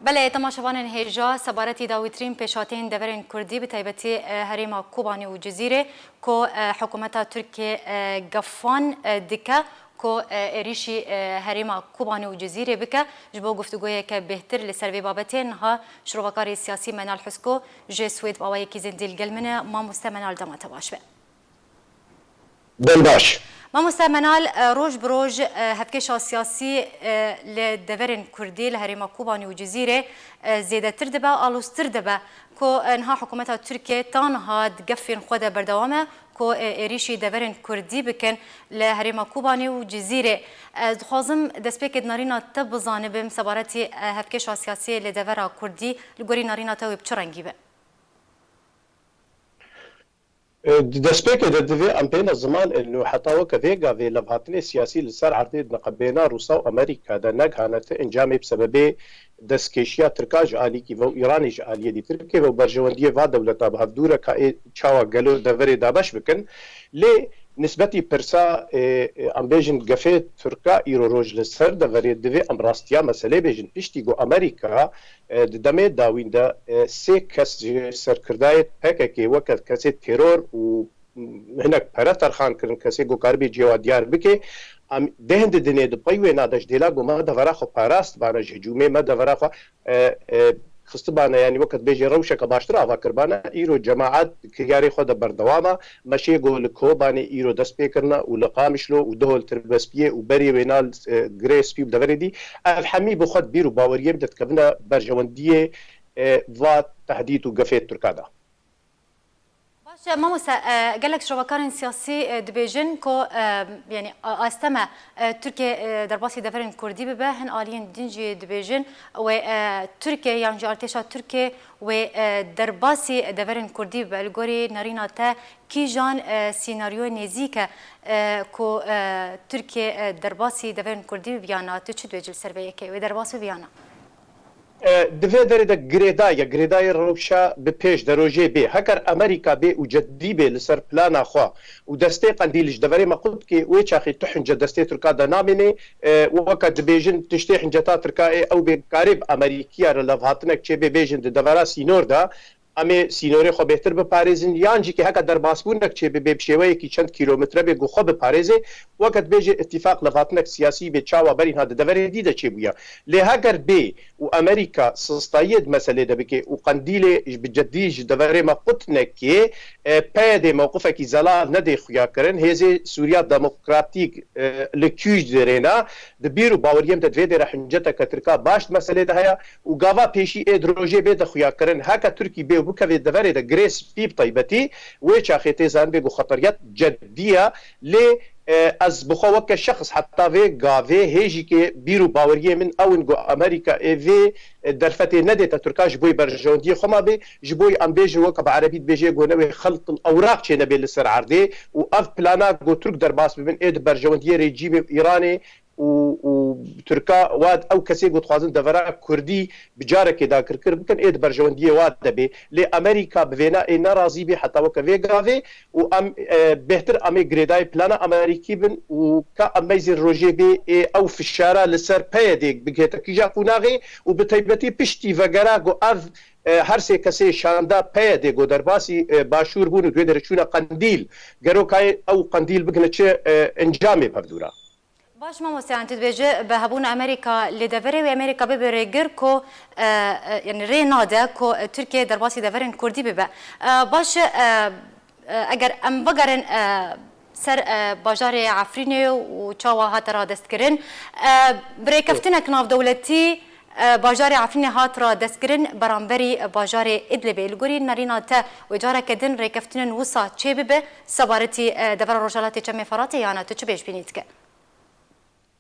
Belê, temaşevanên hêja, sebaretî dawîtirîn pêşhateyên deverên kurdî, bi taybetî, e, herêma Kobanê û Cizîrê, ku, e, hikûmeta Tirkiyê, e, gefan, e, dike, ku, e, êrîşî, e, herêma Kobanê û Cizîrê bike. Ji bo guftûgoyeke bêhtir li ser vê babetê, niha şirovekarê siyasî Menal Husko ji Swêd bi awayekî zindî li gel min e. Mamoste Menal, dema te baş be. Dem baş. Mamoste Menal, e, roj bi roj, e, hevkêşa siyasî, e, li deverên kurdî li herêma Kobanê û Cizîrê, e, zêdetir dibe, aloztir dibe. Ku, e, niha hikûmeta Tirkiyê ta niha di gefên xwe de berdewam e ku, e, êrîşî deverên kurdî bikin li herêma Kobanê û Cizîrê. Ez dixwazim destpêkê di nerîna te bizanibim sebaretî, e, hevkêşa siyasî li devera kurdî li gorî nerîna te wê bi çi rengî be? E, di destpêkê de divê em bêne ziman, e, û heta weke vê gavê levhatinê siyasî li ser erdê di niqebêna Rûsa û Amerîka de negihane ti encamê bi sebebê destkêşiya Tirka ji alîkî ve û Îranê ji aliyê dî Tirkê ve û berjewendiyê va dewleta bi hevdû re ka ê çawa gelo deverê dabeş bikin. Lê nisbetî pirsa, e, e, em bêjin gefê Tirka îro roj li ser deverê divê em rastiya meselê bêjin. Piştî ku Amerîka, e, di demê dawîn de, e, sê kes ji serkirdayê P K K weke kesê teror û hinek pere terxan kirin, kesê ku karibê cihê wa diyar bike. Em deh di dinê di pey wê nade ji dêla ku me devera xwe parast bane, ji hicûmê me devera xwe, e, e, xistibane, yanî weke dibêje rewşeke baştir ava kiribane, îro cemaet kiryarê xwe de berdewam e. Meşê ku li Kobanê îro dest pê kirine û li Qamişlo û duh li Tirbespiyê û berê wêna li, e, Girê Spî û deverê dî, ev hemî bi xwe di bîr û baweriyê min de dikevine berjewendiyê, e, va tehdît û gefê Tirka de. Baş e, mamoste, e, gelek şrovakarên siyasî, e, dibêjin ku, e, yanî, a-, asteme, e, Tirkiye, e, derbasî deverên Kurdî bibe, hin aliyên din jî dibêjin wê, e, Tirkiye yan jî artêşa Tirkiye wê, e, derbasî deverên Kurdî bibe. Li gorî nerîna te kîjan, e, sînaryoyê nêzîk e, e, ku, e, Tirkiye, e, derbasî deverên Kurdî bibe ya na? Tu çi dibêjî li ser vê yekê? Wê derbas bibe ya na? E, di vê derê de girêdayî, girêdayî rewşa bi pêş de rojê bê. Heger Amerîka bê û cedî bê li ser plana xwe û destê Qendîl ji deverê me qut kê, wê çaxê tu hince destê Tirka de namênê. E, weke dibêjin tiştê hinceta Tirka ê ew bê karê bi Amerîkiya re levhatinek çêbê, bêjin di devera sînor de em ê sînorê xwe bêhtir biparêzin, yan jî kê heke derbasbûnek çêbibe bi şêweyekî çend kîlometre bê ku xwe biparêzê, weke dibêje îtîfaq levhatinek siyasî bê çawa berî niha di deverê dî de çêbûye. Lê heger bê û Amerîka sistayiyê di meselê de bike û Qendîlê ji bi cedî ji deverê me qut neke, e, P Y D mewqifekî zelal nedê xuya kirin, hêzê Sûriya Demokratîk, e, li kîj dirêne, di bîr û baweriyê min de di vê dêre hinceteke Tirka baş di meselê de heye û gava pêşî ê di rojê bê de xuya kirin. Heke Tirkî bê û bikeve deverê de Girê Spî bi taybetî, wê çaxê tê zanibê ku xeteriyet cedî ye. Lê, e, ez bi xwe weke şexs heta vê gavê hê jî kê bîr û baweriyê min ew in ku Amerîka ê vê, e, derfetê nedête Tirka ji bo berjewendiyê xwe ma bê, ji bo em bêjin weke bi erebî dibêje ku newê xelqil ewraq çênebê li ser erdê û ev plana ku Tirk derbas bibin ê di berjewendiyê rejîmê Îranê û, û Tirka wa ew kesê ku dixwazin devera Kurdî bi carekê dagirkir bikin, ê di berjewendiyê wa de bê. Lê Amerîka bi vêna ê nerazî bê heta weke vê gavê û em, e, bêhtir em ê girêdayî plana Amerîkî bin û ka em meyzên rojê bê ê ew fişara li ser P Y D bigihête kîja qûnaxê û bi taybetî piştî vegera ku ev, e, her sê kesê şanda P Y D ku derbasî, e, Başûr bûn û di wê derê çûne Qendîl, gero kayê ew Qendîl bigihine çi, e, encamê bi hevdû re. Baş mamoste, yanî tu dibêje bi hebûna Amerîka li deverê wê Amerîka bibe rêgir ku, e, e, yanî rê nade ku, e, Tirkiye derbasî deverên Kurdî bibe. E, baş, e, e, eger em vegerin, e, ser, e, bajarê Efrînê û çawa hate radestkirin, e, bi rêkeftinek navdewletî, e, bajarê Efrînê hat radestkirin beramberî bajarê Idlibê. Li gorî nerîna te wê careke din rêkeftinên wisa çêbibe sebaretî, e, devera Rojhelatê Çemê Feratê, yana tu çi pêşbînî dike?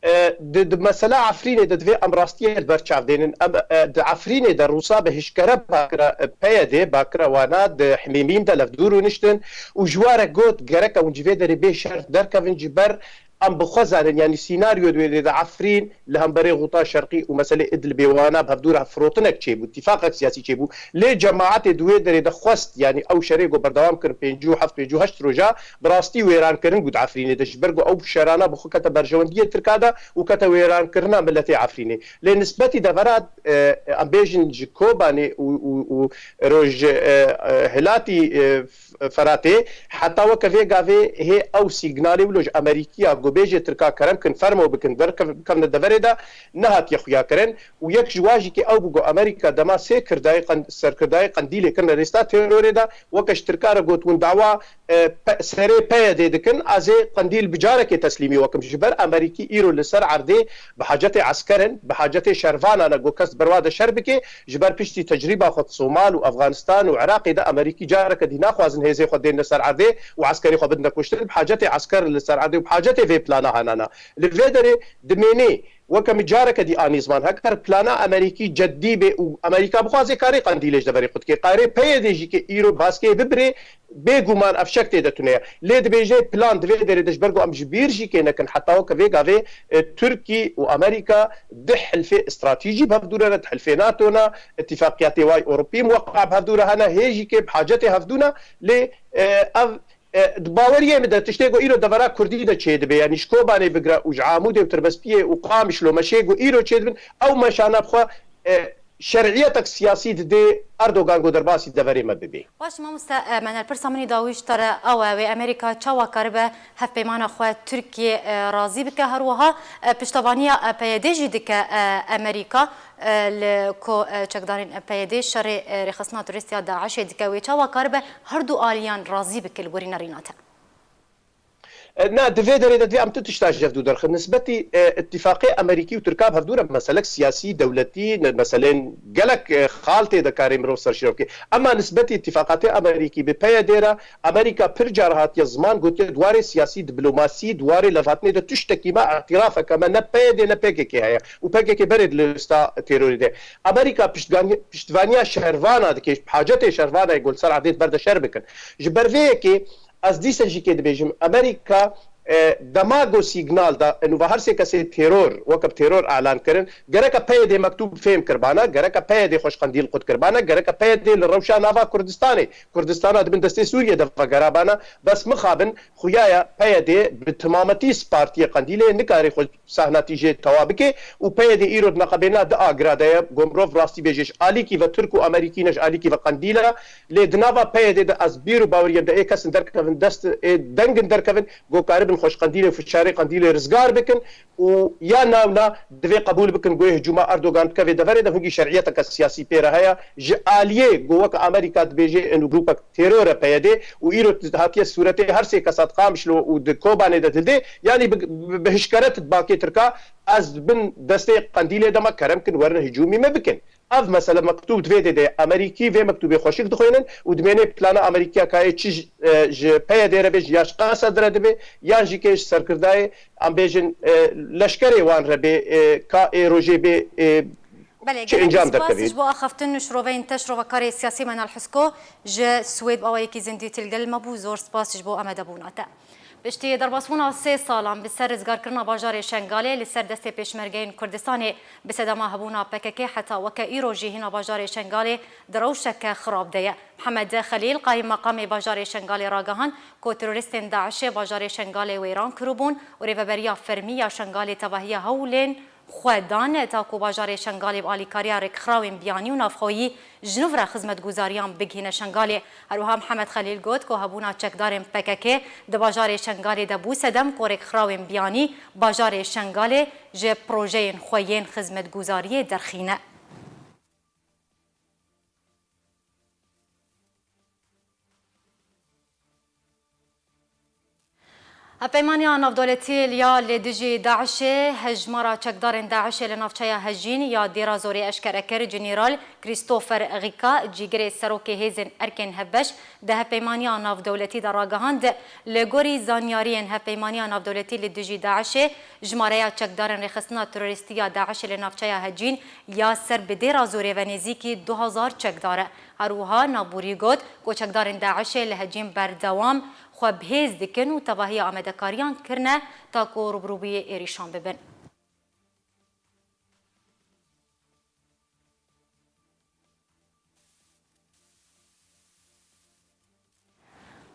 E, di, di mesela Efrînê de divê em rastiyê li ber çav dênin. Em, e, di Efrînê de Rûsa bi hişkere bakira, e, P Y D, bakira wana di Himêmîm de levdû rûniştin û ji wa re got, gerek e hûn ji vê derê bê şer derkevin ji ber em bi xwe zanin, yanî sînaryo di wê derê de Efrîn li hemberê Xuta Şerqî û meselê Idlibê wana bi hevdû re firotinek çêbû, tîfaqek siyasî çêbû. Lê cemaetê di wê derê de xwest, yanî ew şerê ku berdewam kirin pêncî û heft pêncî û heşt roja, bi rastî wêrankirin bû di Efrînê de, ji ber ku ew şerana bi xwe kete berjewendiyê Tirka de û kete wêrankirina miletê Efrînê. Lê nisbetî devera, e, em bêjin ji Kobanê û, û, û roj, e, e, hilatî, e, F-, Feratê, heta weke vê gavê hê ew sîgnalê wilo ji Amerîkiya ku bêjê Tirka kerem kin, fermo bikin, derkev-, bikevne deverê de, nehatiye xuya kirin. Û yek ji wan jî kê ew bû ku Amerîka dema sê kirdayê qend-, serkirdayê Qendîlê kirine rêsta terorê de, weke ji Tirka re got, hûn dawa, e, pe-, serê P Y D dikin, ez ê Qendîl bi carekê teslîmî we kim. Ji ber Amerîkî îro li ser erdê bi hacetê esker in, bi hacetê şervanan e ku kes berwa de şer bike, ji ber piştî tecrîba xwe di Somal û Efxanistan û Iraqê de Amerîkî careke dî naxwazin hêzê xwe dêne ser erdê û eskerê xwe bidine kuştin, bi hacetê esker li ser erdê û bi hacetê vê plana hanana. Li vê derê dimênê Weke min careke dî anî ziman, heger plana Amerîkî cedî bê û Amerîka bixwaze karê Qendîlê ji deverê xwe dike, karê P Y D jî ke îro baskê bibirê, bêguman ev şek tê de tune ye. Lê dibêje plan di vê derê de ji ber ku em ji bîr jî kê nekin, heta weke vê gavê, e, Tirkî û Amerîka di hilfê stratejî bi hevdû re ne, di hilfê NATO ne, îtîfaqiyatê way Ewropî muweqqa bi hevdû re hene, hê jî kê bi hacetê hevdû ne, lê, e, ev E, di baweriyê min de tiştê ku îro devera Kurdî de çêdibe, yanî ji Kobanê bigre û ji Amûdê û Tirbespiyê û Qamişlo meşê ku îro çêdibin, ew meşana bi xwe, e, şer'iyetek siyasî didê Erdogan ku derbasî deverê me bibê. Baş mamoste, e, Menel, pirsa min î dawî ji te re ew e, wê Amerîka çawa karibe hevpeymana xwe Tirkiyê, e, razî bike? Her wiha, e, piştevaniya, e, P Y D jî dike, e, Amerîka, e, li ku, e, çekdarên P Y D şerê, e, rêxistina terorîst ya DAIŞê dike, wê çawa karibe her du aliyan razî bike li gorî nerîna te? E, na, di vê derê de divê em tu tişta ji hevdû derxin. Nisbetî, e, îtîfaqê Amerîkî û Tirka bi hevdû re meselek siyasî, dewletî, ne, meselên gelek, e, xal tê de karê mirov ser şîrov bike. Ema nisbetî îtîfaqatê Amerîkî bi P Y D re, Amerîka pir car hatiye ziman gotiye di warê siyasî, diplomasî, di warê levhatinê de tiştekî me, îtirafeke me ne P Y D ne P K K heye. Û P K K berê di lista terorî de. Amerîka piştgan-, piştivaniya şervana dike, hacetê şervana ye ku li ser erdê di ber de şer bikin. Ji ber vê yekê, Ez dîsa jî kê dibêjim, Amerîka, e, dema ku sîgnal da, û va her sê kesê teror, weke bi teror elan kirin, gereka P Y D mektûb fêm kirbana, gereka P Y D xweş qendîl qut kirbana, gereka P Y D li rewşa nava Kurdistanê, Kurdistana di bin destê Sûriyê de vegerabana, bes mixabin, xuya ye P Y D bi timametî spartiyê qendîlê nikare xwe sahna tîjê tewa bike û P Y D îro di neqebêna di agira de ye. Ku mirov rastî bêje ji alîkî ve Tirk û Amerîkî ne, ji alîkî ve qendîl e. Lê di nava P Y D de ez bîr û baweriyê de ê kesin derkevin dest ê dengin derkevin, ku karibin xweş qendîlê û fişarê qendîlê rizgar bikin û ya navna divê qebûl bikin ku ê hicûma Erdogan dikeve deverê de hingî şer'iyeteke siyasî pê re heye. Ji aliyê ku weke Amerîka dibêje in grûpek teror e P Y D û îro hatiye sûretê her sê kesa di Qamişlo û di Kobanê de dildê, yanî bi, bi, bi hişkeret di bakê Tirka, ez bin destê qendîlê de me kerem kin, werin hicûmî me bikin. Ev mesele mektûb di vê dê de ye. Amerîkî vê mektûbê xweşik dixwînin û dimênê plana Amerîkiya ka yê çi ji, e, ji P Y D re bê, ji ya ji Qesed re dibe, yan jî kê ji serkirdayê, em bêjin, e, leşkerê wan re bê, e, ka ê rojê bê, e, Belê, çi gelek encam spas derkevî. Ji bo axaftin û şiroveyên te, şirovekarê siyasî Menal Husko ji Swêd bi awayekî zindî til gel me bû. Zor spas ji bo amadebûna te. Piştî derbasbûna sê salan bi ser rizgarkirina bajarê Şengalê li ser destê Pêşmergeyên Kurdistanê, bi sedema hebûna P K K heta weke îro jî hîna bajarê Şengalê di rewşeke xirab de ye. Mihemed Xelîl, qayîmmeqamê bajarê Şengalê ragihand ku terorîstên DAIŞê bajarê Şengalê wêran kiribûn û rêveberiya fermî ya Şengalê tevahiya hewlên xwe dan ta ku bajarê Şengalê bi alîkariya rêkxirawên biyanî û navxweyî ji nû re xizmetguzariyan bigihîne Şengalê. Her wiha Mihemed Xelîl got ku hebûna çekdarên P K K di bajarê Şengalê de bû sedem ku rêkxirawên biyanî bajarê Şengalê ji projeyên xwe yên xizmetguzariyê derxîne. Hevpeymaniya navdewletî ya li dijî DAIŞê hejmara çekdarên DAIŞê li navçeya Hejîn ya Dêra Zorê eşkere kir. General Christopher Ghika, cîgirê serokê hêzên erkên hevbeş, di hevpeymaniya navdewletî de ragihand, li gorî zanyariyên hevpeymaniya navdewletî li dijî DAIŞê, jimareya çekdarên rêxistina terorîstî ya DAIŞê li navçeya Hecîn ya ser bi Dêra Zorê ve nêzîkî du hezar çekdar e. Her wiha navborî got ku çekdarên DAIŞê li Hecîn berdewam xwe bi hêz dikin û tevahiya amadekariyan kirine ta ku rûbirûbûyê êrîşan bibin.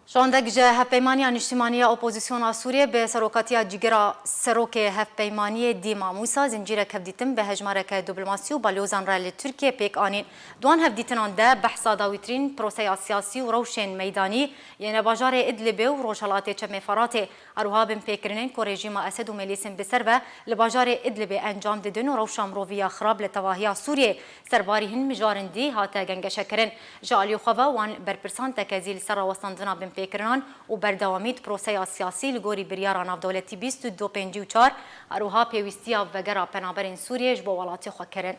Şandek ji Hevpeymaniya Niştimanî ya Opozisyona Sûriyê bi serokatiya cîgira serokê Hevpeymaniyê Dîma Mûsa zincîrek hevdîtin bi hejmareke diplomasî û balyozan re li Tirkiyê pêk anîn. Di wan hevdîtinan de behsa dawîtirîn proseya siyasî û rewşên meydanî yê ne bajarê Idlibê û rojhelatê Çemê Feratê, her wiha binpêkirinên ku rejîma Esed û milîsên bi ser ve li bajarê Idlibê encam didin û rewşa mirovî ya xirab li tevahiya Sûriyê serbarî hin mijarin dî hate gengeşekirin. Ji alî xwe ve wan berpirsan tekezî li ser rawestandina binpêkirinan û berdewamî di proseya siyasî li gorî biryara navdewletî bîst û du pêncî û çar, her wiha pêwîstiya vegera penaberên Sûriyê ji bo welatê xwe kirin.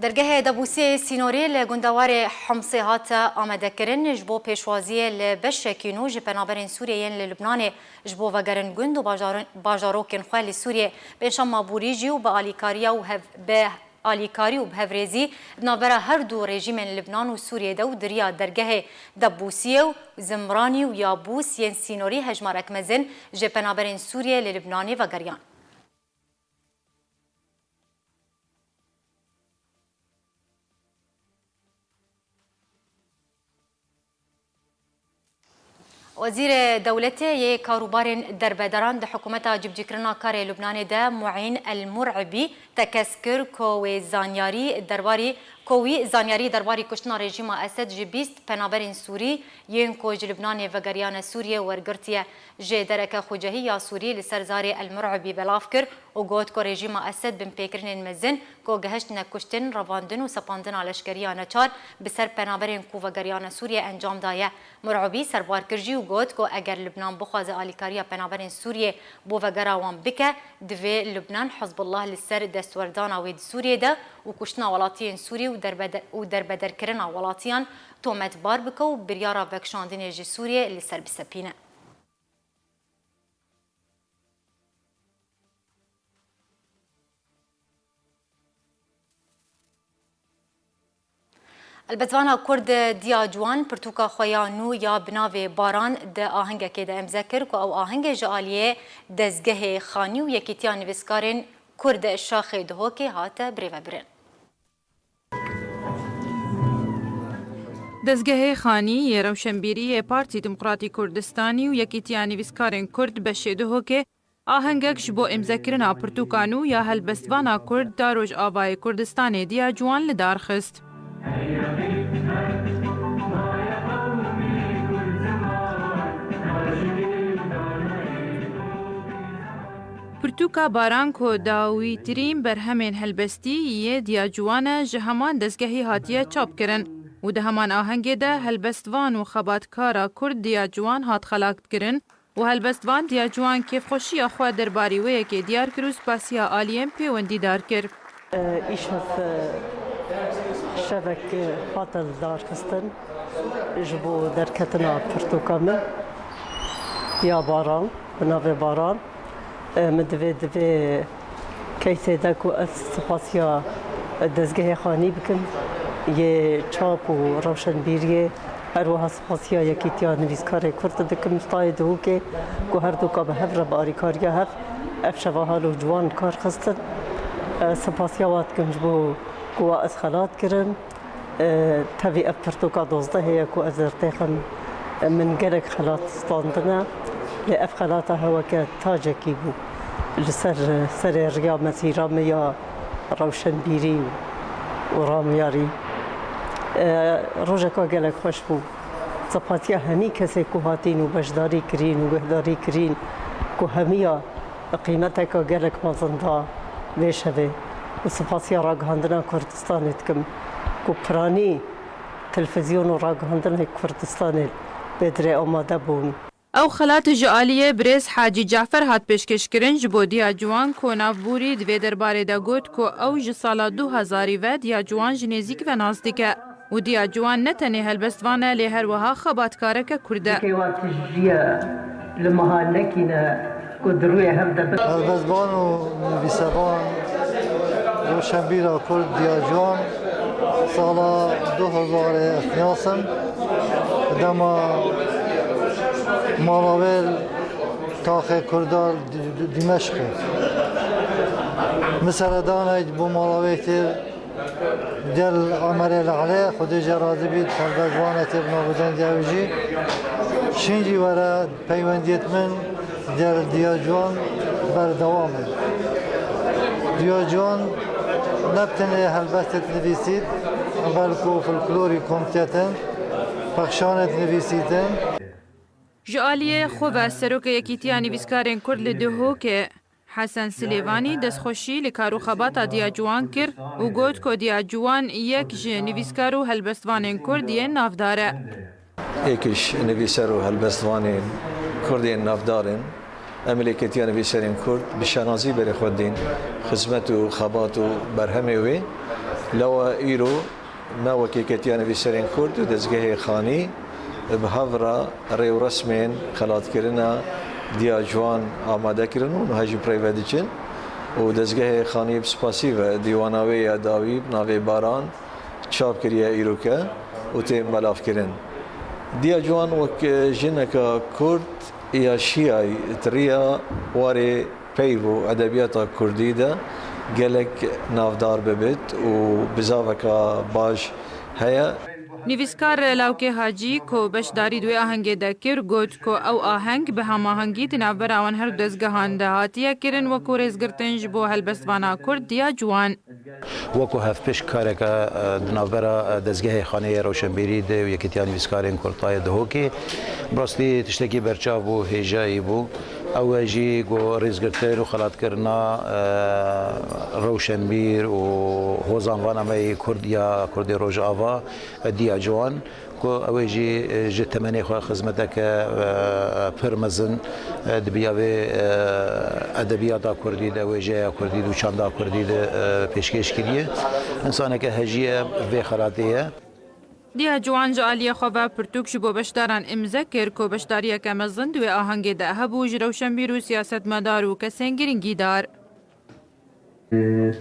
Dergehê Debûsiyê Sînorî li gundewarê Himsê hate amadekirin, ji bo pêşwaziyê li beşekî nû ji penaberên Sûriyê yên li Lubnanê ji bo vegerin gund û bajarên, bajarokên xwe li Sûriyê. Pênşema borî jî û bi alîkariya û hev-, bi alîkarî û bi hevrêzî di navbera her du rejîmên Libnan û Sûriyê de û di riya dergehê Debûsiyê û Zimranî û Yabûs yên sînorî hejmarek mezin ji penaberên Sûriyê li Libnanê vegeriyan. Wezîrê Dewletê yê Karûbarên Derbederan di Hikûmeta Cîbicîkirina Karê Lubnanê de Muîn El Mur'ibî tekez kir ku wê zanyarî derbarî ku wî zanyarî derbarî kuştina rejîma Esed ji bîst penaberên Sûrî yên ku ji Lubnanê vegeriyane Sûriyê wergirtiye. Ji dereke xucehî ya Sûrî li ser zarê El Mur'ibî belav kir û got ku rejîma Esed binpêkirinên mezin ku gihiştine kuştin, revandin û sepandina leşkeriya neçar bi ser penaberên ku vegeriyane Sûriyê encam daye. Mur'ibî serbar kir jî û got ku eger Lubnan bixwaze alîkariya penaberên Sûriyê bo vegera wan bike, divê Lubnan Hizbullah li ser destwerdana wê di Sûriyê de û kuştina welatiyên Sûrî û derbede-, û derbederkirina welatiyan tometbar bike û biryara vekişandinê ji Sûriyê li ser bisepîne. Helbestvana Kurd Diya Ciwan pirtûka xwe ya nû ya bi navê Baran di ahengekê de îmze kir ku ew ahengê ji aliyê Dezgehê Xanî û Yekîtiya Nivîskarên Kurd Şaxê Duhokê hate birêvebirin. Dezgehê Xanî yê Rewşenbîrî yê Partî Demokratî Kurdistanî û Yekîtiya Nivîskarên Kurd Beşê Duhokê ahengek ji bo îmzekirina pirtûka nû ya helbestvana Kurd da Rojavayê Kurdistanê Diya Ciwan li dar xist. Pirtûka Baran ku dawîtirîn berhemên helbestî yê Diya Ciwan e, ji heman dezgehî hatiye çapkirin û di heman ahengê de helbestvan û xebatkara Kurd Diya Ciwan hat xelatkirin û helbestvan Diya Ciwan kêfxweşiya xwe derbarî wê yekê diyar kir û spasiya aliyên pêwendîdar kir. Îşev, e, şevek, e, hate lidarxistin ji bo derketina pirtûka min ya Baran, bi navê Baran. E, min divê, divê keysê de ku ez spasiya dezgehê Xanî bikim, yê çap û rewşenbîriyê, her wiha spasiya Yekîtiya Nivîskarê Kurd dikim li tayê Duhokê, ku her duka bi hev re bi arîkariya hev ev şeva hal û ciwan kar xistin. E, spasiya wan dikim ji bo ku wa ez xelat kirin. E, tevî ev pirtûka dozdehê ye ku ez li rtêxim, e, min gelek xelat standine. Lê ev xelata heweke tacekî bû li ser, serê riya mesîra me ya rewşenbîrî û ramyarî. E, rojeka gelek xweş bû. Spasiya hemî kesê ku hatîn û beşdarî kirîn û guhdarî kirîn, ku hemiya qîmeteke gelek mezin da vê şevê û spasiya Ragihandina Kurdistanê dikim ku piranî televîzyon û ragihandinê Kurdistanê bê dirê amade bûn. Ew xelat ji aliyê birêz Hacî Cafer hat pêşkêşkirin ji bo Diya Ciwan ku navbûrî di vê derbarê de got ku ew ji sala du hezarî ve Diya Ciwan ji nêzîk ve nas dike. û Diya Ciwan ne tenê helbestvan e, lê her wiha xebatkareke Kurd e. Dikê wan tijî ye, li meha nekîne ku di rûyê hev de bi. Helbestvan û nivîsevan, rewşenbîra Kurd Diya Ciwan, sala du hezarê ez niyasim, dema mala wê taxê Kurda Di-, Di-, Dîmeşqê. Min seredana bo mala wê kir. Gel Emerê Lehlê, Xwedê jê razî bît, helbestvanekê bi navûdengê ew jî. Şîn jî were peywendiyêt min gel Diya Ciwan berdewam e. Diya Ciwan ne bi tenê helbestêt nivîsît, belku folklorî komtiyet in, pexşanêt nivîsîtin. Ji aliyê xwe ve Serokê Yekîtiya Nivîskarên Kurd li Duhokê, Hesen Silêvanî destxweşî li kar û xebata Diya Ciwan kir û got ku Diya Ciwan yek ji nivîskar û helbestvanên Kurd yên navdar e. Êk ji nivîser û helbestvanên Kurd yên navdar in. Em li Yekîtiya Nivîserên Kurd bi şanazî berê xwe didîn xizmet û xebat û berhemê wê. Lewa îro me wek Yekîtiya Nivîserên Kurd û Dezgehê Xanî bi hev re rêwresmên xelatkirina Diya Ciwan amade kirin û niha jî bi rê ve diçin û Dezgehê Xanî bi spasî ve dîwana wê ya dawî bi navê Baran çap kiriye îroke û tê belavkirin. Diya Ciwan wek jineka Kurd ya şiyayî di riya warê peyv û edebiyata Kurdî de gelek navdar bibit û bizaveka baş heye. Nivîskar Lawkê Hacî, ku beşdarî di wê ahengê de kir, got ku ew aheng bi hemahengî di navbera wan her du dezgehan de hatiye kirin, wekû rêzgirtin ji bo helbestvana Kurd Diya Ciwan. Wekû hevpiştkareke, e, di navbera, e, dezgehê Xaneyê Rewşenbîrî de û Yekîtiya Nivîskarên Kurd a yê Dihokê, bi rastî tiştekî berçav bû, hêjayî bû. Ew e jî ku rêzgirtin û xelatkirina, e, rewşenbîr û hozanvana me yê Kurd ya Kurdê Rojava, e, Diya Ciwan, ku ew ê jî, e, ji temenê xwe xizmeteke, e, pir mezin, e, di biya vê, e, edebiyata Kurdî de, wêjeya Kurdî de û çanda Kurdî de, e, pêşkêş kiriye. Însaneke hejî ye, vê xelatê ye. Diya Ciwan ji aliyê xwe ve pirtûk ji bo beşdaran îmze kir ku beşdariyeke mezin di wê ahengê de hebû ji rewşenbîr û siyasetmedar û kesên girîngîdar.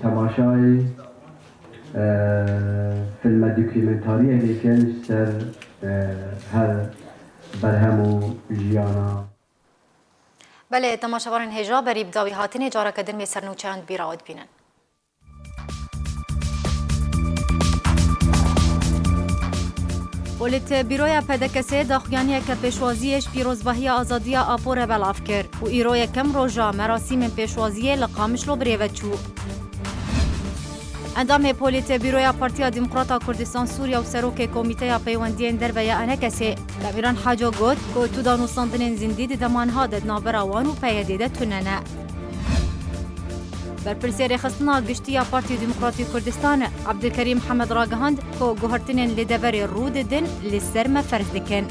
Temaşayê, e, filme dokumentariyekê dikin ji ser, e, her berhem û jiyana. Belê, temaşevanên hêja, berî bi dawî hatinê careke din wê sernûçeyan di bîra we dibînin. Polîtbîroya P D K S'ê daxuyaniyeke pêşwaziyê ji pîrozbahiya azadiya Apo re belav kir û îro yekem roja merasîmên pêşwaziyê li Qamişlo bi rê ve çû. Endamê Polîtbîroya Partiya Demokrata Kurdistan Sûriye û Serokê Komîteya Peywendiyên Derve ya E N K S'ê, Demîran Haco got ku tu danûstandinên zindî di dema niha de di navbera wan û P Y D'ê de tune ne. Berpirsê Rêxistina Giştî ya Partiya Demokratîk Kurdistanê Ebdulkerîm Hemed ragihand ku guhertinên li deverê rû didin li ser me ferz dikin.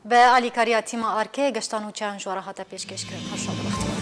Bi alîkariya tîma Arkê, geşta nûçeyan ji we re hate pêşkêşkirin. Her şad û bextewar.